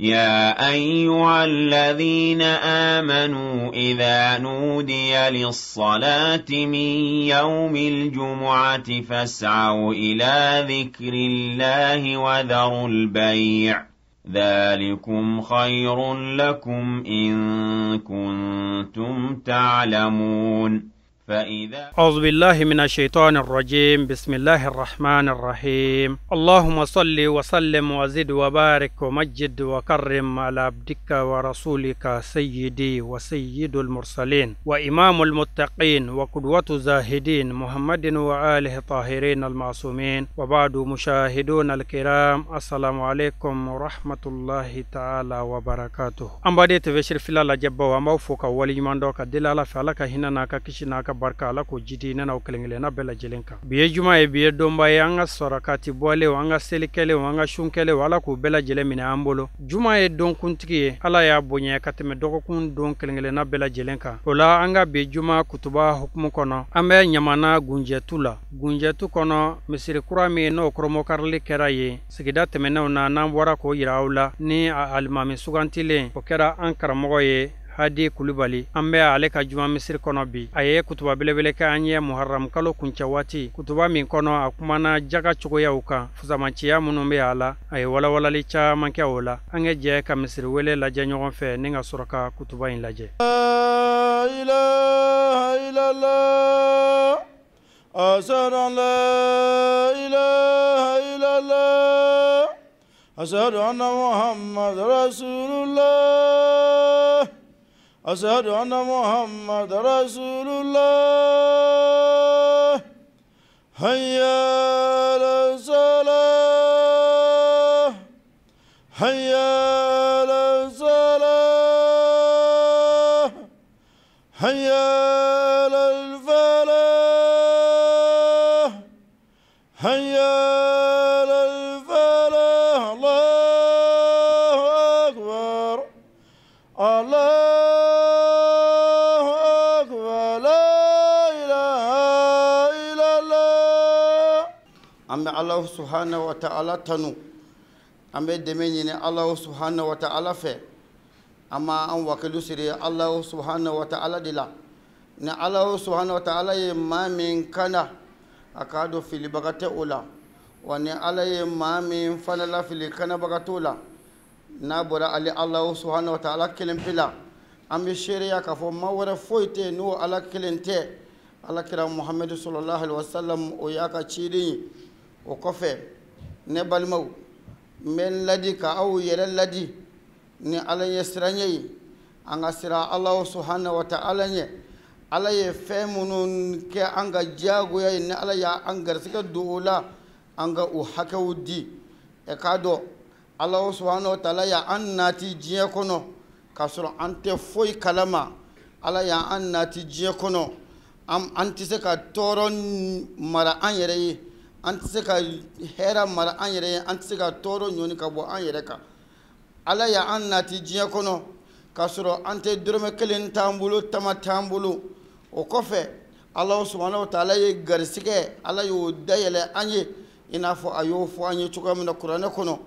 يا أيها الذين آمنوا إذا نودي للصلاة من يوم الجمعة فاسعوا إلى ذكر الله وذروا البيع ذلكم خير لكم إن كنتم تعلمون. فإذا أعوذ بالله من الشيطان الرجيم. بسم الله الرحمن الرحيم. اللهم صل وسلم وزد وبارك ومجد وكرم على عبدك ورسولك سيدي وسيد المرسلين وإمام المتقين وقدوة الزاهدين محمد وآله الطاهرين المعصومين. وبعد، مشاهدون الكرام، السلام عليكم ورحمة الله تعالى وبركاته. An baden TV Sirifila lajɛbaw, an b'aw fo ka waleɲuman dɔn ka deli Ala fɛ, Ala ka hinɛ n'a ka kisi n'a ka barika, Ala k'o jidi ne n'aw kelen kelenna bɛɛ lajɛlen kan. Bi ye juma ye, bi ye donba ye. An ka sarakati bɔlenw, an ka selikɛlenw, an ka sunkɛlenw, Ala k'u bɛɛ lajɛlen minɛ an bolo. Juma ye don kuntigi ye, Ala y'a bonya ka tɛmɛ dɔgɔkun don kelen kelenna bɛɛ lajɛlen kan. O la, an ka bi juma kutuba hukumu kɔnɔ, an bɛ Ɲamana Gunjɛtu la. Gunjɛtu kɔnɔ, misiri kura min n'o koromokarili kɛra yen sigida tɛmɛnenw na, n'an bɔra k'o yira aw la, ni a alimami sugantilen o kɛra an karamɔgɔ ye Hadi Kulubali. An bɛ ale ka juma misiri kɔnɔ bi. A ye kutuba belebele kɛ an ye Muharram kalo kuncɛ waati, kutuba min kɔnɔ a kumana jaga cogoyaw kan, fusamanciya minnu bɛ a la, a ye walawalali caman kɛ o la. An ka jɛ ka misiri wele lajɛ ɲɔgɔn fɛ ni ka sɔrɔ ka kutuba in lajɛ. La ilaha illallah, ashhadu an la ilaha illallah, ashhadu anna Muhammad rasulullah, ashhadu anna Muhammad rasulullah. Hayya ala salah, hayya ala salah, hayya ala falah, hayya ala falah. Allahu akbar, Allahu akbar, la ilaha illallah. An bɛ Alahu subahana wa ta'ala tanu, an bɛ dɛmɛ ɲini Alahu subahana wa ta'ala fɛ, an b'an wakilu siri Alahu subahana wa ta'ala de la. Ni Alahu subahana wa ta'ala ye maa min kana, a k'a dɔn filibaga tɛ o la, wa ni Ala ye maa min fana lafili, kanabaga t'o la. N'a bɔra ale Alahu subahana wa ta'ala kelen pe la, an bɛ seereya k'a fɔ maa wɛrɛ foyi tɛ yen n'o Ala kelen tɛ. Ala kira Muhamadu sallallahu alaihi wa sallam, o y'a ka ciden ye. O kɔfɛ, ne balimaw, n bɛ n ladi ka aw yɛrɛ ladi ni Ala ɲɛ siranɲɛ ye. An ka siran Alahu subahana wa ta'ala ɲɛ. Ala ye fɛn minnu kɛ an ka diyagoya ye, ni Ala y'an garisɛgɛ don o la, an ka o hakɛw di. Ɛ k'a dɔn Alahu subahana wa ta'ala y'an nati diɲɛ kɔnɔ k'a sɔrɔ an tɛ foyi kalama. Ala y'an nati diɲɛ kɔnɔ, an tɛ se ka tɔɔrɔ mara an yɛrɛ ye, an tɛ se ka hɛrɛ mara an yɛrɛ ye, an tɛ se ka tɔɔrɔ ɲɔni ka bɔ an yɛrɛ kan. Ala y'an nati diɲɛ kɔnɔ k'a sɔrɔ an tɛ dɔrɔmɛ kelen t'an bolo, tama t'an bolo. O kɔfɛ, Alahu subahana wa ta'ala ye garisɛgɛ, Ala y'o dayɛlɛ an ye, i n'a fɔ a y'o fɔ an ye cogoya min na kuranɛ kɔnɔ,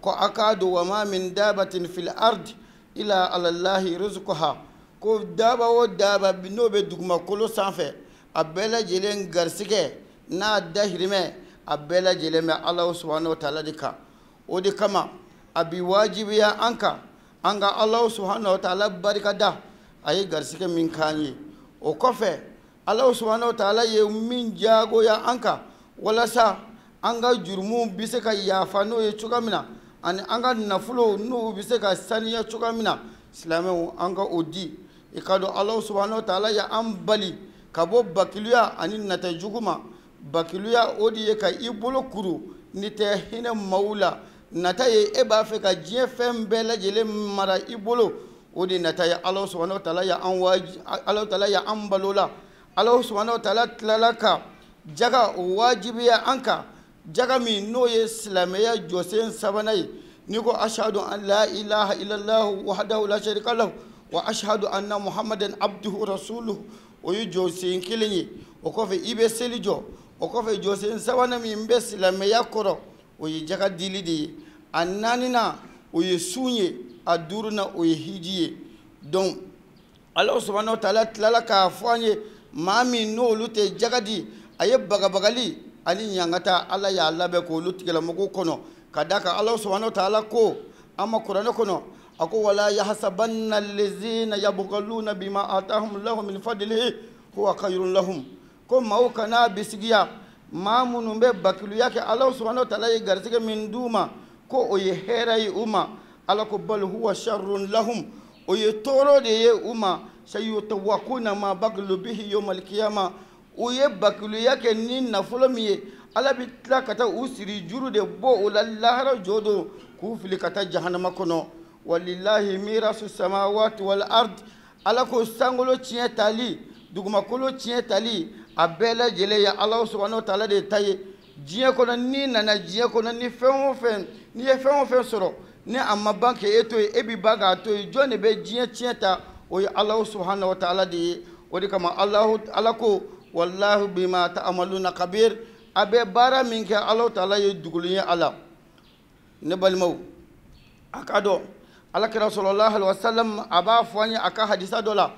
ko a k'a dɔn wa ma min dabatin fil ard ila alallahi rizquha, ko daba o daba n'o bɛ dugumakolo sanfɛ, a bɛɛ lajɛlen garisɛgɛ n'a dahirimɛ, a bɛɛ lajɛlen bɛ Alahu subahana wa ta'ala de kan. O de kama a bi wajibiya an kan, an ka Alahu subahana wa ta'ala barika da a ye garisɛgɛ min k'an ye. O kɔfɛ, Alahu subahana wa ta'ala ye min diyagoya an kan walasa an ka jurumuw bɛ se ka yafa n'o ye cogoya min na, ani an ka nafolo n'o bɛ se ka saniya cogoya min na, silamɛw, an ka o di. I k'a dɔn Alahu subahana wa ta'ala y'an bali ka bɔ bakiluya ani nata jugu ma. Bakiluya, o de ye ka i bolo kuru ni tɛ hinɛ maaw la. Nata ye e b'a fɛ ka diɲɛ fɛn bɛɛ lajɛlen mara i bolo, o de nata ye. Alahu subahana wa ta'ala y'an waji, Alahu ta'ala y'an balo la. Alahu subahana wa ta'ala tilala ka jaga o wajibiya an kan, jaga min n'o ye silamɛya jɔsen sabanan ye. N'i ko ashhadu an la ilaha illallah wahdahu la sharika lahu wa ashhadu anna muhammadan abduhu rasuluhu, o ye jɔsen kelen ye. O kɔfɛ, i bɛ seli jɔ. O kɔfɛ, jɔsen sabanan min bɛ silamɛya kɔrɔ, o ye jaga dili de ye. A naaninan, o ye sun ye, a duurunan o ye hiji ye. Donc Ala subhanahu wa ta'ala tilala k'a fɔ an ye maa min n'olu tɛ jaga di, a ye bagabagali ani ɲangata Ala y'a labɛn k'olu tigilamɔgɔw kɔnɔ. Ka d'a kan Ala subhanahu wa ta'ala ko an ma kuranɛ kɔnɔ, a ko wala yahsabanna allazina yabghaluna bima atahum Allahu min fadlihi huwa khayrun lahum. Ko maaw kana bisigiya maa minnu bɛ bakiluya kɛ Ala subhanahu wa ta'ala ye garisɛgɛ min d'u ma ko o ye hɛrɛ ye u ma. Ala ko bal huwa sharrun lahum, o ye tɔɔrɔ de ye u ma. Sayutawakuna ma bakilu bihi yawmal qiyama, u ye bakiluya kɛ ni nafolo min ye, Ala bɛ tila ka taa u siri juru de bɔ o la lahara jɔ don k'u fili ka taa jahanama kɔnɔ. Walillahi mirasu samawati wal ard, Ala ko sankolo tiɲɛ tali, dugumakolo tiɲɛ tali, a bɛɛ lajɛlen ye Ala subhanahu wa ta'ala de ta ye. Diɲɛ kɔnɔ n'i nana diɲɛ kɔnɔ ni fɛn o fɛn, n'i ye fɛn o fɛn sɔrɔ ni a ma ban k'e to yen, e b'i ban k'a to yen, jɔn de bɛ diɲɛ tiɲɛ ta? O ye Ala subhanahu wa ta'ala de ye. O de kama Ala ko wallahu bima ta'maluna kabir, a bɛ baara min kɛ Ala ta'ala ye dugulen ye a la. Ne balimaw, a ka dɔn Ala kira sallallahu alaihi wasallam a b'a fɔ an ye a ka hadisa dɔ la,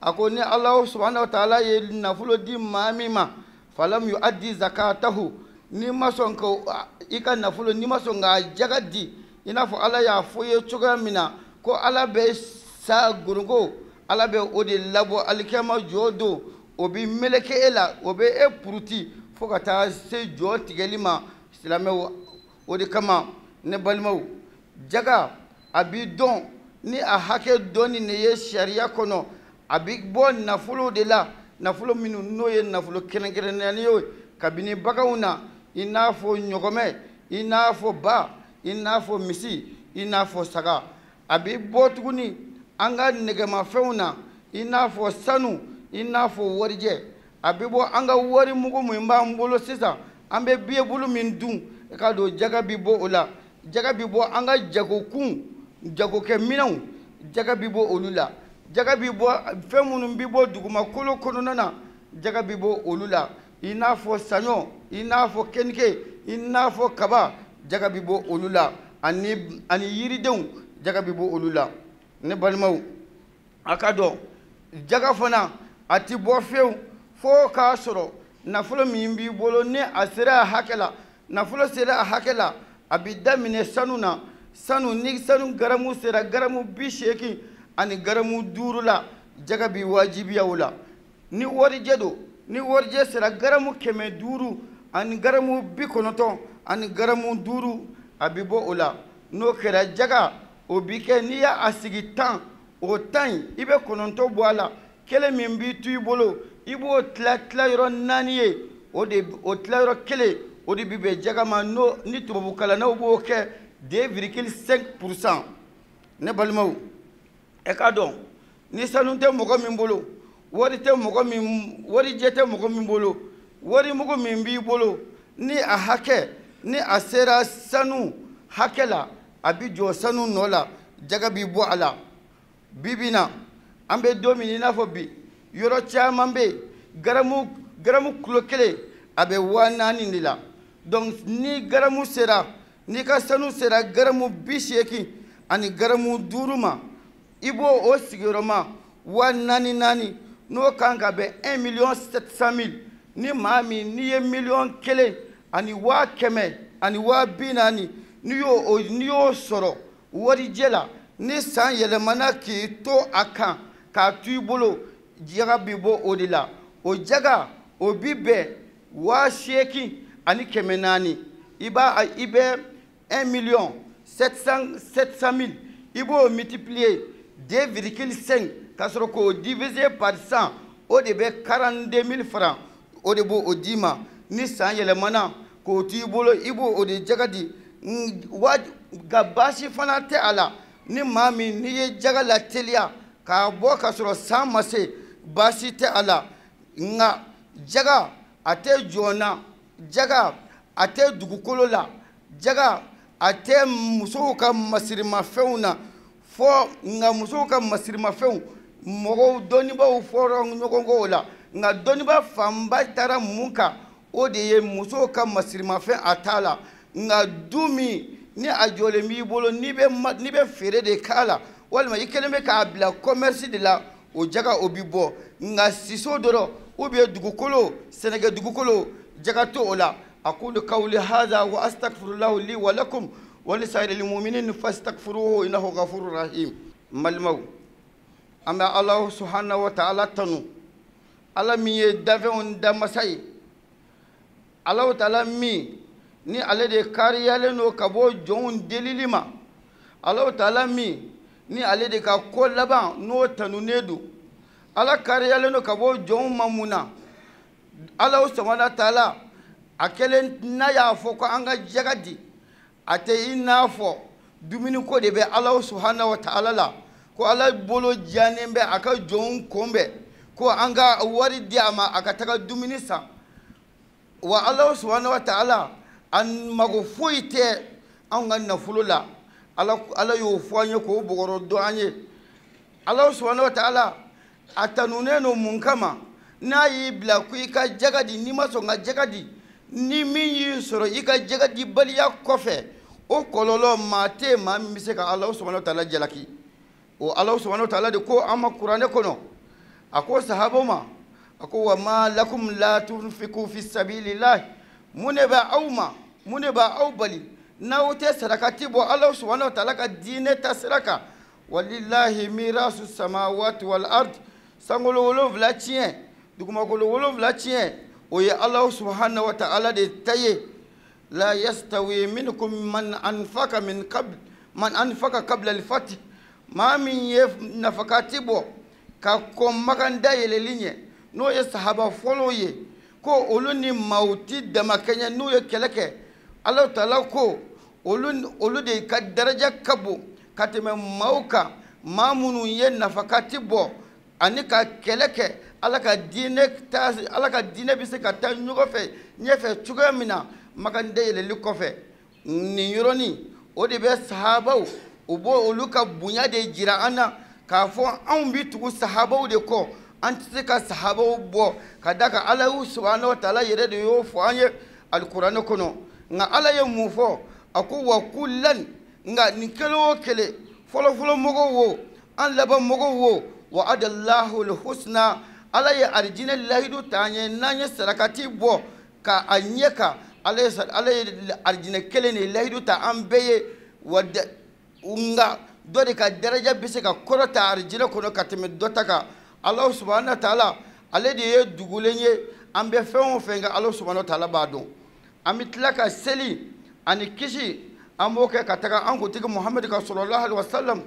a ko ni Ala subhanahu wa ta'ala ye nafolo di maa min ma, falam yuaddi zakatahu, n'i ma sɔn ka i ka nafolo, n'i ma sɔn k'a jaga di i n'a fɔ Ala y'a fɔ i ye cogoya min na, ko Ala bɛ sa gorongo, Ala bɛ o de labɔ alikiyama jɔ don, o bɛ meleke e la, o bɛ e puruti fo ka taa se jɔ tigɛli ma. Silamɛw, o de kama ne balimaw, jaga a b'i dɔn ni a hakɛ dɔɔni de ye sariya kɔnɔ, a bɛ bɔ nafolo de la, nafolo minnu n'o ye nafolo kɛrɛnkɛrɛnnenya ye, kabini baganw na, i n'a fɔ ɲɔgɔmɛ, i n'a fɔ ba, i n'a fɔ misi, i n'a fɔ saga. A bɛ bɔ tuguni an ka nɛgɛmafɛnw na, i n'a fɔ sanu, i n'a fɔ warijɛ. A bɛ bɔ an ka wari mugu min b'an bolo sisan, an bɛ biyɛbulu min dun, i k'a dɔn jaga bɛ bɔ o la. Jaga bɛ bɔ an ka jagokun, jagokɛminɛnw, jaga bɛ bɔ olu la. Jaga bɛ bɔ fɛn minnu bɛ bɔ dugumakolo kɔnɔna na, jaga bɛ bɔ olu la, i n'a fɔ saɲɔ, i n'a fɔ kenike, i n'a fɔ kaba, jaga bɛ bɔ olu la, ani yiridenw, jaga bɛ bɔ olu la. Ne balimaw, a ka dɔn jaga fana a ti bɔ fiyewu fo k'a sɔrɔ nafolo min b'i bolo ni a sera a hakɛ la. Nafolo sera a hakɛ la, a bɛ daminɛ sanu na. Sanu, ni sanu garamu sera garamu 85 ani garamu 5 la, jaga bɛ wajibiya o la. Ni warijɛ don, ni warijɛ sera garamu 500 ani garamu 90 ani garamu 5, a bɛ bɔ o la. N'o kɛra jaga o bɛ kɛ, n'i y'a sigi 10, o 10 in i bɛ 9 bɔ a la, kelen min b'i to i bolo i b'o tila tilayɔrɔ 4 ye, o de o tilayɔrɔ kelen o de bɛ bɛn jaga ma, n'o ni tubabukalannaw b'o kɛ 2,5%. Ne balimaw, e k'a dɔn ni sanu tɛ mɔgɔ min bolo, wari tɛ mɔgɔ min, warijɛ tɛ mɔgɔ min bolo, wari mugu min b'i bolo ni a hakɛ ni a sera sanu hakɛ la, a bɛ jɔ sanu nɔ la, jaga bɛ bɔ a la. Bi bi in na, an bɛ don min i n'a fɔ bi, yɔrɔ caman bɛ yen, garamu kilo kelen a bɛ 4000 de la. Donc ni garamu sera, n'i ka sanu sera garamu 80 ani garamu 5 ma, i b'o o sigiyɔrɔma 4000 naani, n'o kan ka bɛn 1 700 000. Ni maa min n'i ye 1 140 000, n'i y'o sɔrɔ warijɛ la, ni san yɛlɛmana k'i to a kan k'a to i bolo, jaga bɛ bɔ o de la. O jaga o bi bɛn 8400. I b'a i bɛ 1 700 000, i b'o multiplier 2,5 ka sɔrɔ k'o diviser par 100, o de bɛ 42 000 francs, o de b'o o d'i ma. Ni san yɛlɛmana k'o to i bolo, i b'o o de jaga di. Nka baasi fana tɛ a la, ni maa min n'i ye jaga lateliya k'a bɔ ka sɔrɔ san ma se, baasi tɛ a la. Nka jaga a tɛ jɔn na, jaga a tɛ dugukolo la, jaga a tɛ musow ka masirimafɛnw na fɔ. Nka musow ka masirimafɛnw, mɔgɔw dɔnnibaaw fɔra ɲɔgɔn kɔ o la, nka dɔnnibaa fanba taara mun kan, o de ye musow ka masirimafɛn a t'a la. Nka du min Ni a jɔlen b'i bolo, n'i bɛ feere de k'a la, walima i kɛlen bɛ k'a bila commerce de la, o jaga o bi bɔ. Nka siso dɔrɔn ou bien dugukolo, sɛnɛkɛ dugukolo, jaga t'o la. Aqulu qawli hadha wa astaghfirullahu li wa lakum wa li sa'iril mu'minin fastaghfiruhu innahu ghafurur rahim. N balimaw, an bɛ Alahu subhanahu wa ta'ala tanu, Ala min ye dafɛnw damasa ye, Alahu ta'ala min ni ale de kariyalen don ka bɔ jɔnw delili ma, Alahu ta'ala min ni ale de ka ko laban n'o tanunen don. Ala kariyalen don ka bɔ jɔnw ma mun na? Alahu subhanahu wa ta'ala a kɛlen n'a y'a fɔ ko an ka jaga di, a tɛ i n'a fɔ dumuniko de bɛ Alahu subhanahu wa ta'ala la, ko Ala bolo diyanen bɛ a ka jɔnw kunbɛn, ko an ka wari di a ma a ka taga dumuni san. Wa Alahu subhanahu wa ta'ala a mago foyi tɛ anw ka nafolo la. Ala y'o fɔ an ye k'o bɔgɔrɔ dɔn an ye. Alahu subhanahu wa ta'ala a tanunen don mun kama? N'a y'i bila ko i ka jaga di, n'i ma sɔn ka jaga di, ni min y'i sɔrɔ i ka jaga dibaliya kɔfɛ, o kɔlɔlɔ maa tɛ maa min bɛ se ka Alahu subhanahu wa ta'ala jalaki. O Alahu subhanahu wa ta'ala de ko an ma kuranɛ kɔnɔ, a ko sahabaw ma, a ko wa ma lakum la tunfiqu fi sabilillah, mun de bɛ aw ma, mun de b'a aw bali n'aw tɛ sarakati bɔ Alahu subhanahu wa ta'ala ka diinɛ ta sira kan? Walillahi mirasu samawati wal ard, sankolo 7 tiɲɛ, dugumakolo 7 tiɲɛ, o ye Alahu subhanahu wa ta'ala de ta ye. La yastawi minkum man anfaqa min qabl man anfaqa qabla al-fath, maa min ye nafakati bɔ ka kɔn Makan dayɛlɛli ɲɛ, n'o ye sahaba fɔlɔw ye, ko olu ni maaw ti damakɛɲɛ n'u ye kɛlɛ kɛ. Alahu ta'ala ko olu de ka daraja ka bon ka tɛmɛ maaw kan, maa minnu ye nafakati bɔ ani ka kɛlɛ kɛ Ala ka diinɛ ta, Ala ka diinɛ bɛ se ka taa ɲɔgɔn fɛ ɲɛfɛ cogoya min na Makan dayɛlɛli kɔfɛ. Nin yɔrɔnin o de bɛ sahabaw, u b'o olu ka bonya de jira an na, k'a fɔ anw bi tugu sahabaw de kɔ, an tɛ se ka sahabaw bɔ, ka d'a kan Ala subhanahu wa ta'ala yɛrɛ de y'o fɔ an ye alikuranɛ kɔnɔ. Nka Ala ye mun fɔ? A ko wa kullan, nka nin kelen o kelen, fɔlɔfɔlɔ mɔgɔw wo, an laban mɔgɔw wo, wa adallahu alhusna, Ala ye arijinɛ lahidu ta an ye n'an ye sarakati bɔ ka a ɲɛ kan. Ala ye arijinɛ kelen de lahidu ta an bɛɛ ye. Wa nka dɔ de ka daraja bɛ se ka kɔrɔta arijinɛ kɔnɔ ka tɛmɛ dɔ ta kan. Alahu subhanahu wa ta'ala ale de ye dugulen ye, an bɛ fɛn o fɛn kɛ Alahu subhanahu wa ta'ala b'a dɔn. An bɛ tila ka seli ani kisi, an b'o kɛ ka taga an kuntigi Muhamadu ka sallallahu alaihi wa sallam,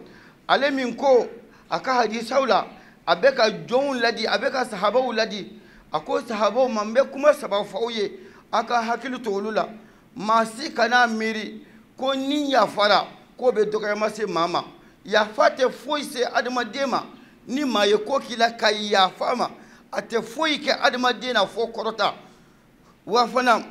ale min ko a ka hadisaw la, a bɛ ka jɔnw ladi, a bɛ ka sahabaw ladi. A ko sahabaw ma, n bɛ kuma 3 fɔ aw ye, a ka hakili to olu la. Maa si kana miiri ko ni yafara k'o bɛ dɔgɔyama se maa ma. Yafa tɛ foyi se adamaden ma. Ni maa ye ko k'i la ka yafa ma, a tɛ foyi kɛ adamaden na fo kɔrɔta. Wa fana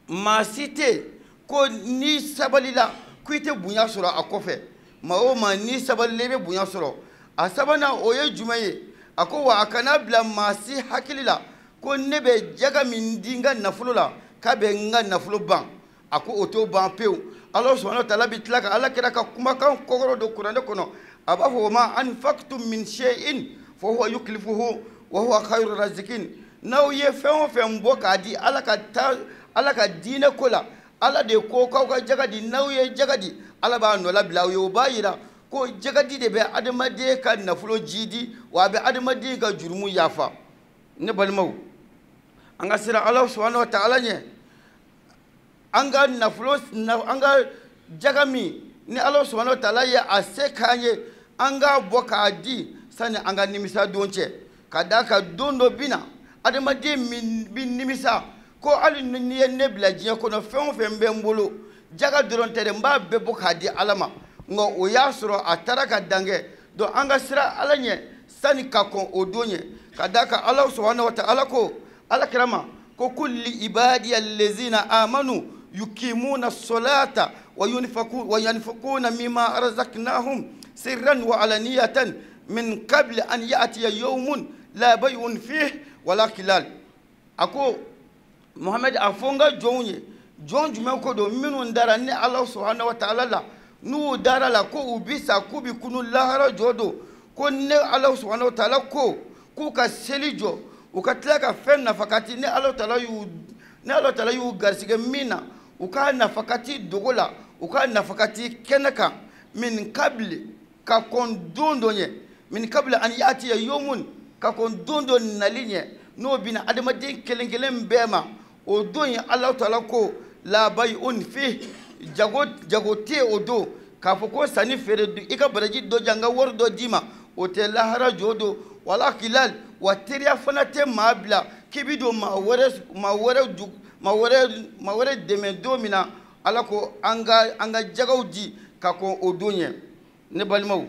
maa si tɛ ko n'i sabalila ko i tɛ bonya sɔrɔ a kɔfɛ. Maa o maa n'i sabalila i bɛ bonya sɔrɔ. A sabanan o ye jumɛn ye? A ko wa a kana bila maa si hakili la ko ne bɛ jaga min di n ka nafolo la k'a bɛ n ka nafolo ban. A ko o t'o ban pewu. Ala subhanahu wa ta'ala bɛ tila ka Ala kira ka kumakan kɔkɔrɔ don kuranɛ kɔnɔ. A b'a fɔ wa ma anfaqtum min shay'in fa huwa yuklifuhu wa huwa khayru razikin. N'aw ye fɛn o fɛn bɔ k'a di Ala ka taa Ala ka diinɛ ko la, Ala de ko k'aw ka jaga di, n'aw ye jaga di Ala b'a nɔ labila aw ye. O b'a yira ko jagadi de bɛ adamaden ka nafolo jidi, wa a bɛ adamaden ka jurumu yafa. Ne balimaw, an ka siran Ala subhanahu wa ta'ala ɲɛ. An ka nafolo, an ka jaga min ni Ala subhanahu wa ta'ala ye a se k'an ye, an k'a bɔ k'a di sani an ka nimisa don cɛ. Ka d'a kan don dɔ bɛ na, adamaden min bɛ nimisa ko hali n'i ye ne bila diɲɛ kɔnɔ, fɛn o fɛn bɛ n bolo, jaga dɔrɔn tɛ dɛ, n b'a bɛɛ bɔ k'a di Ala ma. Nka o y'a sɔrɔ a taara ka dan kɛ. Donc an ka siran Ala ɲɛ sani ka kɔn o don ɲɛ. Ka d'a kan Ala subhanahu wa ta'ala ko Ala kira ma ko kulli ibadiya allazina amanu yuqimuna as-salata wa yunfiquna mimma razaqnahum sirran wa alaniyatan min qabli an ya'tiya yawmun la bay'un fihi wala khilal. A ko Muhammad a fɔ n ka jɔnw ye, Jɔn jumɛn ko don minnu dara ni Ala subahana wa taala la, n'u dara la ko u bi sa k'u bi kunu lahara jɔ don, ko ne Ala subahana wa taala ko k'u ka seli jɔ, u ka tila ka fɛn nafakati ni Ala taala y'u, ni Ala taala y'u garisɛgɛ min na, u ka nafakati dogo la, u ka nafakati kɛnɛ kan, min kabili ka kɔn don dɔ ɲɛ, min kabili an yatiya yomun, ka kɔn don dɔ nali ɲɛ, n'o bɛna adamaden kelen kelen bɛɛ ma. O don in Ala taala ko la bay'un fi, jago jago tɛ o don k'a fɔ ko sanni feere i ka baraji dɔ di, n ka wari dɔ d'i ma, o tɛ lahara jɔ don. Wala kilal, wa teriya fana tɛ maa bila k'i bi don maa wɛrɛ maa wɛrɛ maa wɛrɛ maa wɛrɛ dɛmɛ don min na. Ala ko an ka jagaw di ka kɔn o don ɲɛ. Ne balimaw,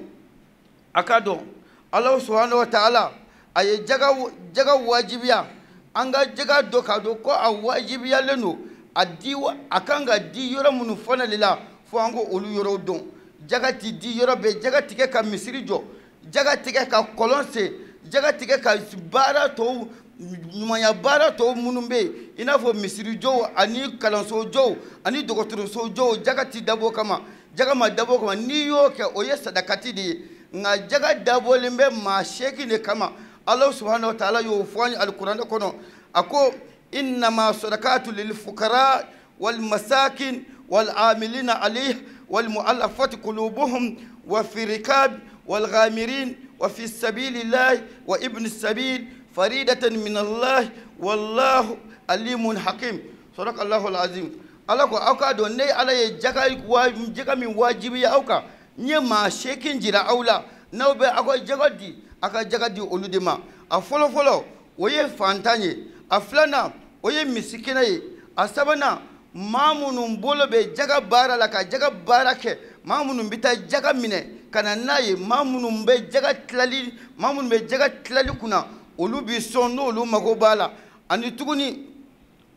a k'a dɔn Ala subahana wa taala a ye jaga wajibiya. An ka jaga dɔ k'a dɔn ko a wajibiyalen don, a di a kan ka di yɔrɔ minnu fana de la, fo an ko olu yɔrɔw dɔn. Jaga ti di yɔrɔ bɛɛ, jaga tigɛ ka misiri jɔ, jaga tigɛ ka kɔlɔn sen, jaga tigɛ ka baara tɔw, ɲumanya baara tɔw minnu bɛ yen, i n'a fɔ misiri jɔw ani kalanso jɔw ani dɔgɔtɔrɔso jɔw, jaga ti dabɔ kama, jaga ma dabɔ kama. N'i y'o kɛ o ye sadakati de ye, nka jaga dabɔlen bɛ maa 8 de kama. Ala subahana wa taala y'o fɔ an ye alikuranɛ kɔnɔ, a ko innama sadakatu lil fukara wal masakin wal amilina alayh wal mu'allafati qulubuhum wa fi rikab wal ghamirin wa fi sabilillah wa ibn sabil faridatan min Allah wallahu alimun hakim. Sadaqa Allahu alazim. Ala ko aw k'a dɔn ne Ala ye jaga min wajibiya aw kan, n ye maa 8 jira aw la, n'aw bɛ aw ka jaga di, a ka jaga di olu de ma. A fɔlɔ fɔlɔ o ye fantan ye, a filanan o ye misikina ye, a sabanan maa minnu bolo bɛ jaga baara la ka jaga baara kɛ, maa minnu bɛ taa jaga minɛ ka na n'a ye, maa minnu bɛ jaga tilali, maa minnu bɛ jaga tilali kunna, olu bi sɔn n'olu mago b'a la. Ani tuguni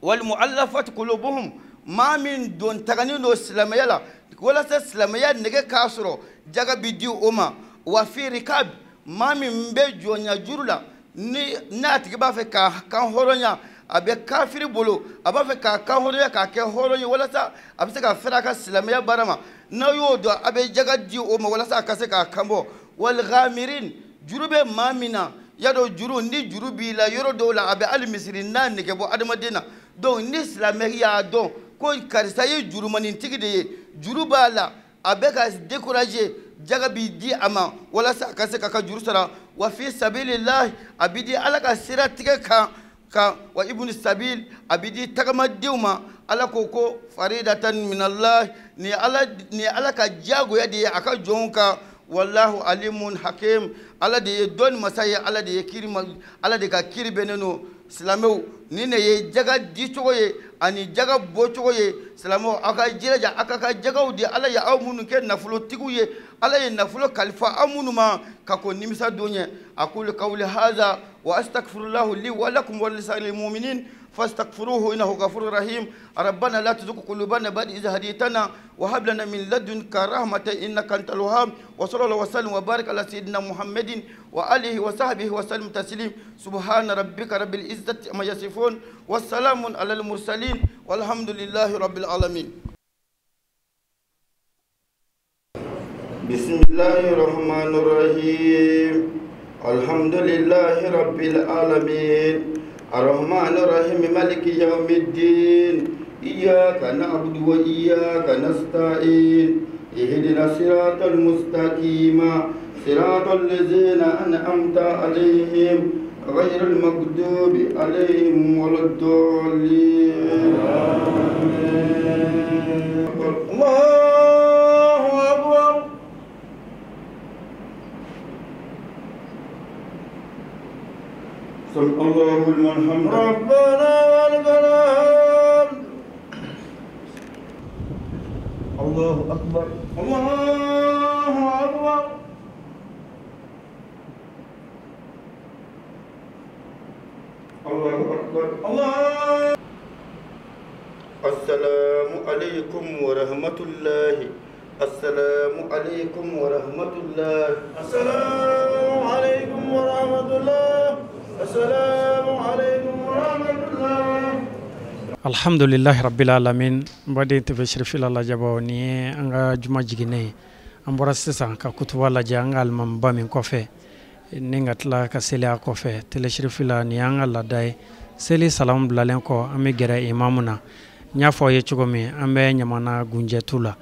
wal mu'allafat qulubuhum, maa min don taganin don silamɛya la walasa silamɛya nege k'a sɔrɔ, jaga bi di o ma. Wa fi rikab, maa min bɛ jɔnya juru la, ni n'a tigi b'a fɛ k'a kan hɔrɔnya, a bɛ kafiri bolo, a b'a fɛ k'a kan hɔrɔnya k'a kɛ hɔrɔn ye walasa a bɛ se ka fɛrɛ a ka silamɛya baara ma, n'aw y'o dɔn a bɛ jaga di o ma walasa a ka se k'a kan bɔ. Wal ghamirin, juru bɛ maa min na, y'a dɔn juru, ni juru b'i la yɔrɔ dɔw la a bɛ hali misiri n'a nege bɔ adamaden na. Donc ni silamɛ y'a dɔn ko karisa ye jurumanintigi de ye, juru b'a la, a bɛ ka décourager, jaga bi di a ma walasa a ka se k'a ka juru sara. Wa fi sabilillah, a bi di Ala ka sira tigɛ kan ka, wa ibn sabil, a bi di tagamadenw ma. Ala ko ko faridatan minallah, ni Ala ka diyagoya de ye a ka jɔnw kan. Wallahu alimun hakim, Ala de ye dɔnni masa ye, Ala de ye kiri, Ala de ka kiri bɛnnen don. Silamɛw, nin de ye jaga dicogo ye ani jaga bɔcogo ye. Silamɛw, aw ka jilaja aw ka jagaw di. Ala ye aw minnu kɛ nafolotigiw ye, Ala ye nafolo kalifa aw minnu ma ka kɔn nimisa don ɲɛ. Aqulu qawli hadha wa astaghfirullahu li wa lakum wa lisa'iril mu'minin فاستغفروه إنه غفور رحيم. ربنا لا تزغ قلوبنا بعد إذ هديتنا وهب لنا من لدنك رحمة إنك أنت الوهاب. وصلى الله وسلم وبارك على سيدنا محمد وآله وصحبه وسلم تسليم. سبحان ربك رب العزة عما يصفون والسلام على المرسلين والحمد لله رب العالمين. بسم الله الرحمن الرحيم. الحمد لله رب العالمين الرحمن الرحيم مالك يوم الدين إياك نعبد وإياك نستعين اهدنا الصراط المستقيم صراط الذين أنعمت عليهم غير المغضوب عليهم ولا الضالين. الله أكبر. سمع الله لمن حمده. ربنا ولك الحمد. الله أكبر. الله أكبر. الله أكبر. الله. السلام عليكم ورحمة الله. السلام عليكم ورحمة الله. السلام عليكم ورحمة الله. السلام عليكم ورحمة الله. Alhamdulilahi rabbil alamin. N baden TV Cherifila lajɛbaw, nin ye an ka juma jiginnen ye. An bɔra sisan ka kutuba lajɛ an ka alimamiba min kɔfɛ ni ka tila ka seli a kɔfɛ Télé Cherifila. Nin y'an ka laada ye. Seli salamu bilalen kɔ, an bɛ gɛrɛ imamu na. N y'a fɔ aw ye cogo min, an bɛ Ɲamana Gunjɛtu la.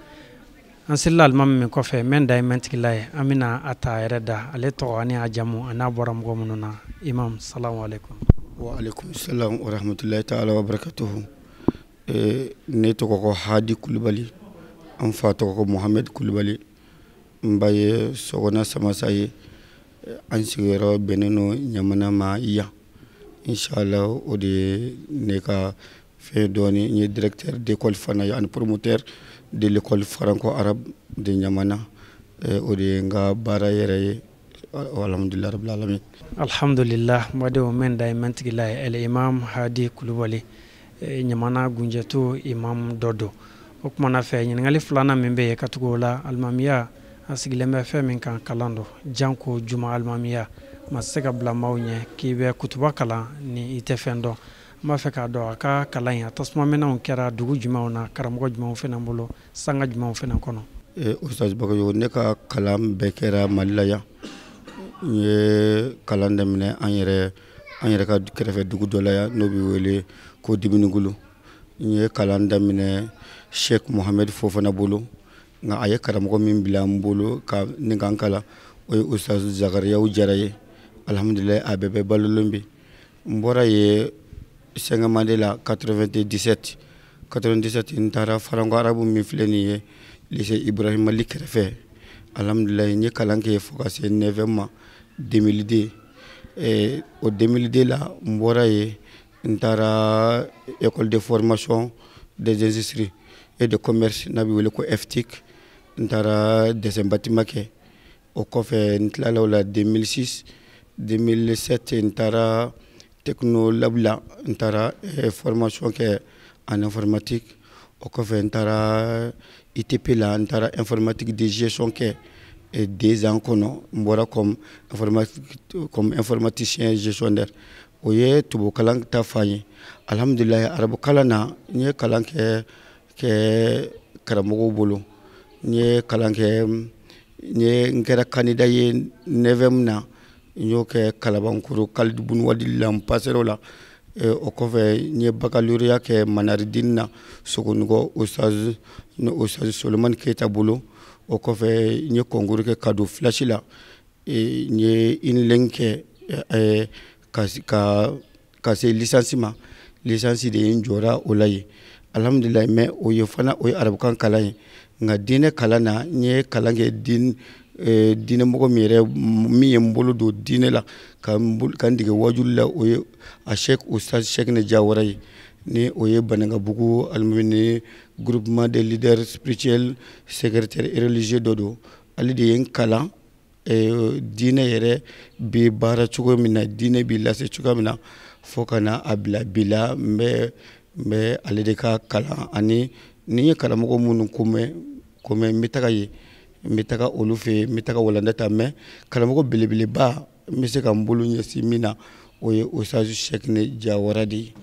An selila alimami min kɔfɛ, mɛn da ye mɛntigila ye, an bɛna a ta a yɛrɛ da, ale tɔgɔ ani a jamu a n'a bɔra mɔgɔ minnu na. Imam, salamu aleykum. Wa aleykum salam wa rahmatulahi taala wa barakatuhu. Ne tɔgɔ ko Hadi Kulubali, an fa tɔgɔ ko Mohamed Kulubali, n ba ye Sɔgɔna Samasa ye. An sigiyɔrɔ bɛnnen don Ɲamana ma yan, inshallah. O de ye ne ka fɛn dɔɔni. N ye directeur d'école fana ye ani promoteur de l'école franco-arabe de Ɲamana. O de ye n ka baara yɛrɛ ye. Alhamdulilah rabbil alamin. Alhamdulillah. N badenw, mɛn da ye mɛntigila ye, el imam Hadi Kulubali, Ɲamana Gunjɛtu imam dɔ don. O kumana fɛ, ɲininkali filanan min bɛ yen ka tugu o la, alimamiya a sigilen bɛ fɛn min kan, kalan don, janko juma alimamiya ma se ka bila maaw ɲɛ k'i bɛ kutuba kalan ni i tɛ fɛn dɔn. N b'a fɛ k'a dɔn, a ka kalan in, a tasumaminɛnw kɛra dugu jumɛnw na, karamɔgɔ jumɛnw fana bolo, sanga jumɛnw fana kɔnɔ? Ustaz Bagayogo, ne ka kalan bɛɛ kɛra Mali la yan. N ye kalan daminɛ an yɛrɛ ka kɛrɛfɛ dugu dɔ la yan, n'o bɛ wele ko Diminigulu. N ye kalan daminɛ Sheikh Mohamed Fofana bolo, nka a ye karamɔgɔ min bila n bolo ka ni ka n kalan, o ye Ustaz Zakariyaw Jara ye. Alhamdulilayi, a bɛɛ bɛ balolen bi. N bɔra yen cinquième la 97 97, n taara franco arabe min filɛ nin ye, lycée Ibrahima Ly kɛrɛfɛ. Alhamdulilayi, n ye kalan kɛ fo ka se 9e ma 2002. O 2002 la, n bɔra yen, n taara école de formation des industries et de commerce, n'a bɛ wele ko EFTIC. N taara dessin bâtiment kɛ. O kɔfɛ, n tilala o la 2006. 2007, n taara Technolab la, n taara formation kɛ en informatique. O kɔfɛ, n taara ITP la, n taara informatique de gestion kɛ 2 ans kɔnɔ. N bɔra comme informaticien gestionnaire. O ye tubabukalan ta fan ye. Alhamdulilayi, arabukalan na, n ye kalan kɛ karamɔgɔw bolo. N ye kalan kɛ, n kɛra candidat ye neuvième na. N y'o kɛ Kalabankoro Khalid Bun Walid la, n passera o la. O kɔfɛ, n ye baccalauréat kɛ Manaridine na, Sogonikɔ, Ustaz ni Ustaz Solomani Keyita bolo. O kɔfɛ, n ye concours kɛ ka don flash la. N ye UNILEN kɛ ka se licence ma. Licence de ye n jɔra o la yen, alhamdulilayi. Mais o ye fana, o ye arabukan kalan ye. Nka diinɛ kalan na, n ye kalan kɛ diinɛmɔgɔ min yɛrɛ min ye n bolo don diinɛ la ka n dege wajuli la, o ye a Sheikh Ustaz Cheickna Diawara ye, ni o ye Banankabugu alimami ni groupement des leaders spirituels, secrétaire religieux dɔ don. Ale de ye n kalan diinɛ yɛrɛ bɛ baara cogo min na, diinɛ bɛ lase cogoya min na, fo ka na a bila bi la. N bɛ ale de ka kalan ani ni n ye karamɔgɔ minnu ko mɛn, n bɛ taga yen, n bɛ taga olu fɛ yen, n bɛ taga walanda ta. Mais karamɔgɔ belebeleba n bɛ se ka n bolo ɲɛsin min na, o ye Ustaz Cheickna Diawara de ye,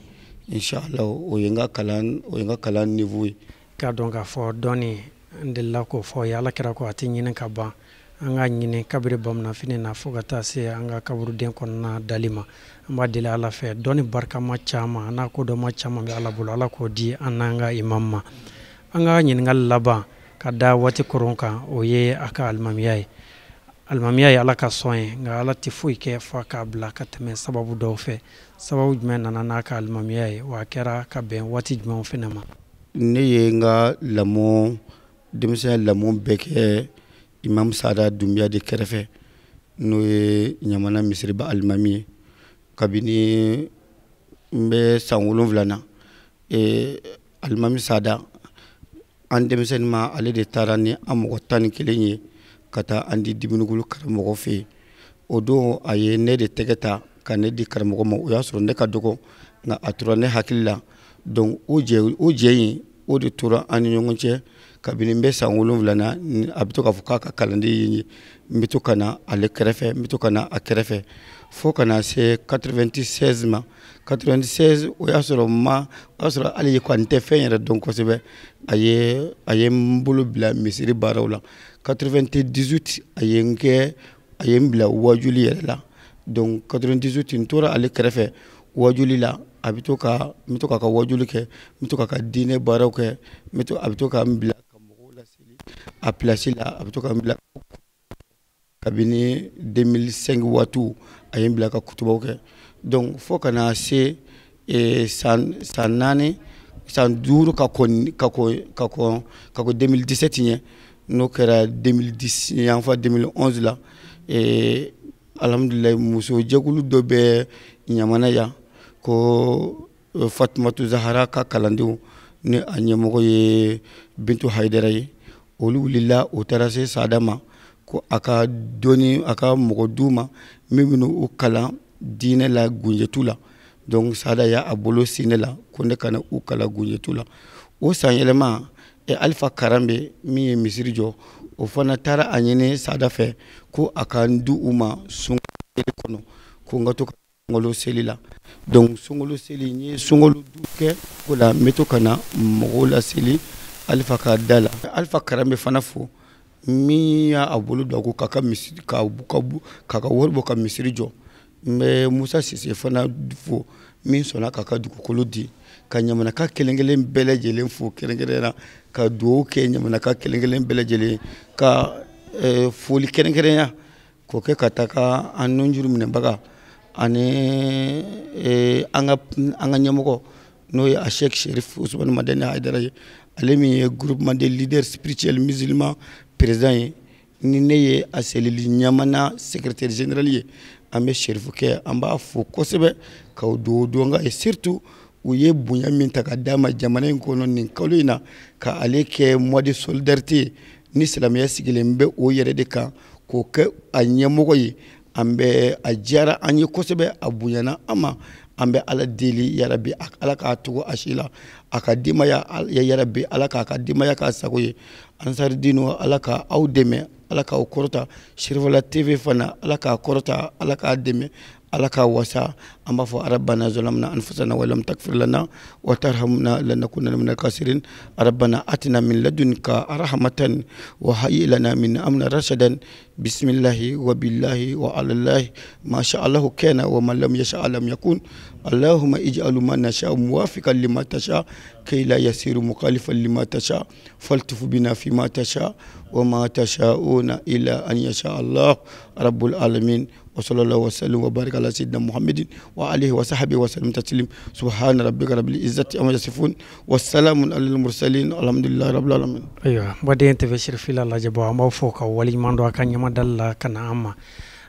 inshallah. O ye n ka kalan niveau ye. K'a dɔn k'a fɔ dɔɔni, n delila k'o fɔ ye, Ala kɛra ko a tɛ ɲini ka ban. An k'a ɲini kabiri bamananfini na fo ka taa se an ka kaburuden kɔnɔna dali ma. An b'a deli Ala fɛ, dɔnni barikama caman a n'a kodɔnma caman bɛ Ala bolo, Ala k'o di an n'an ka imam ma. An ka ɲininkali laban ka da waati koron kan, o ye a ka alimamiya ye. Alimamiya ye Ala ka sɔn ye, nka Ala tɛ foyi kɛ f'a k'a bila ka tɛmɛ sababu dɔw fɛ. Sababu jumɛn nana n'a ka alimamiya ye, wa a kɛra ka bɛn waati jumɛnw fɛnɛ ma? Ne ye n ka lamɔ, denmisɛnya lamɔ bɛɛ kɛ imam Sada Dunbiya de kɛrɛfɛ, n'o ye Ɲamana misiriba alimami ye. Kabini n bɛ san 7 na, alimami Sada, an denmisɛnnin ma, ale de taara ni an mɔgɔ 11 ye ka taa an di Diminigulu karamɔgɔ fɛ yen. O don, a ye ne de tɛgɛ ta ka ne di karamɔgɔ ma. O y'a sɔrɔ ne ka dɔgɔ, nka a tora ne hakili la. Donc o jɛ in, o de tora an ni ɲɔgɔn cɛ. Kabini n bɛ san 7 na, a bɛ to k'a fɔ k'a ka kalanden ye n ye, n bɛ to ka na ale kɛrɛfɛ, n bɛ to ka na a kɛrɛfɛ fo ka na se 96 ma. 96, o y'a sɔrɔ ma, o y'a sɔrɔ hali ko n tɛ fɛn yɛrɛ dɔn kosɛbɛ. A ye n bolo bila misiri baaraw la. 98, a ye n kɛ, a ye n bila wajuli yɛrɛ la. Donc 98, n tora ale kɛrɛfɛ wajuli la. A bɛ to ka, n bɛ to k'a ka wajuli kɛ, n bɛ to k'a ka diinɛ baaraw kɛ, n bɛ to, a bɛ to ka n bila ka mɔgɔw laseli a place la. A bɛ to ka n bila kabini 2005 waatiw, a ye n bila ka kutubaw kɛ. Donc fo ka na se san 4, san 5 ka kɔn 2017 ɲɛ, n'o kɛra 2010 yanfan, 2011 la. Alhamdulilayi, muso jɛkulu dɔ bɛ Ɲamana yan ko Fatumatu Zahara ka kalandenw, ni a ɲɛmɔgɔ ye Bintu Hayidara ye, olu wulila, o taara se Sada ma ko a ka dɔnni, a ka mɔgɔ d'u ma min bɛ u kalan diinɛ la gunjɛtu la. Donc Sada y'a bolo sin ne la ko ne kana u kalan gunjɛtu la. O san yɛlɛma, Alifa Karanbe min ye misiri jɔ, o fana taara a ɲini Sada fɛ ko a ka n di u ma sunkalo kɔnɔ, ko n ka to ka sunkalo seli la. Donc sunkalo seli, n ye sunkalo 5 kɛ o la, n bɛ to ka na mɔgɔw laseli Alifa ka da la. Alifa Karanbe fana fo min y'a bolo don a ko k'a ka misiri, k'a ka wari bɔ ka misiri jɔ. N bɛ Musa Sise fana fo min sɔnna k'a ka dugukolo di. Ka Ɲamanaka kelen kelen bɛɛ lajɛlen fo kɛrɛnkɛrɛnnenya la, ka dugawu kɛ Ɲamanaka kelen kelen bɛɛ lajɛlen, ka foli kɛrɛnkɛrɛnya k'o kɛ ka taga an nunjuru minɛbaga ani an ka ɲɛmɔgɔ, n'o ye a Sheikh Sherif Usumani Madani Hayidara ye, ale min ye groupement des leaders spirituels musulmans président ye, ni ne ye a selili Ɲamana secrétaire général ye. An bɛ Sherifu kɛ, an b'a fo kosɛbɛ ka dugawu don ka ye, surtout u ye bonya min ta ka d'a ma jamana in kɔnɔ nin kalo in na, ka ale kɛ mois de solidarité ni silamɛya sigilen bɛ o yɛrɛ de kan, k'o kɛ a ɲɛmɔgɔ ye. An bɛ a diyara an ye kosɛbɛ, a bonyana an ma. An bɛ Ala deli yarabi, Ala k'a tugu a si la, a ka denbaya, yarabi, Ala k'a ka denbaya k'a sago ye. Ansaridino, Ala ka aw dɛmɛ, Ala k'aw kɔrɔta. Sirifala TV fana, Ala k'a kɔrɔta, Ala k'a dɛmɛ, Ala k'a wasa. An b'a fɔ: rabbana zalamna anfusana wa lam takfir lana wa tarhamna lanakunanna minal khasirin. Rabbana atina min ladunka rahmatan wa hayyi lana min amrina rashadan. Bismillahi wa billahi wa alallahi, ma sha Allahu kana wa ma lam yasha lam yakun. Allahumma ij'al ma nasha muwafiqan lima tasha kay la yasiru mukhalifan lima tasha, faltuf bina fi ma tasha wa ma tasha'una illa an yasha Allah rabbul alamin. Wa sallallahu wa sallam wa baraka ala sayyidina Muhammadin wa alihi wa sahbihi wa sallam taslim. Subhana rabbika rabbil izzati amma yasifun wa salamun alal mursalin, alhamdulillahi rabbil alamin. Ayiwa, baden TV Sirifila lajɛbɔ, an b'aw fo ka waleɲuman dɔn a ka ɲamadali la ka na an ma.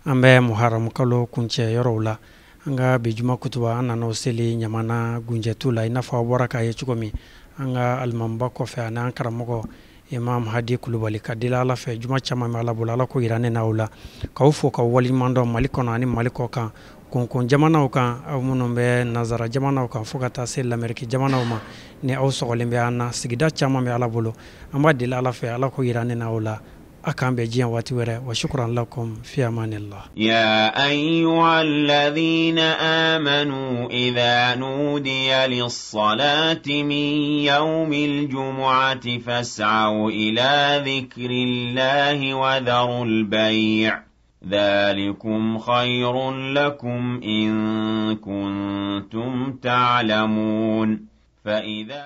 An bɛ muharam kalo kuncɛ yɔrɔw la. An ka bi juma kutuba, an nana o seli Ɲamana gunjɛtu la, i n'a fɔ aw bɔra k'a ye cogo min. An ka alimamiba kɔfɛ ani an karamɔgɔ Imam Hadi Kulubali, ka deli Ala fɛ, juma caman bɛ Ala bolo, Ala ko yira ne n'aw la. K'aw fo ka waleɲuman dɔn Mali kɔnɔ ani Mali kɔ kan, kɔnkɔn jamanaw kan, aw minnu bɛ nanzara jamanaw kan, fo ka taa se Lamɛriki jamanaw ma, ni aw sɔgɔlen bɛ an na. Sigida caman bɛ Ala bolo, an b'a deli Ala fɛ, Ala ko yira ne n'aw la. A k'an bɛn diɲɛ waati wɛrɛ. Wa shukran lakum, fi amanillah. يا أيها الذين آمنوا إذا نودي للصلاة من يوم الجمعة فاسعوا إلى ذكر الله وذروا البيع، ذلكم خير لكم إن كنتم تعلمون. فإذا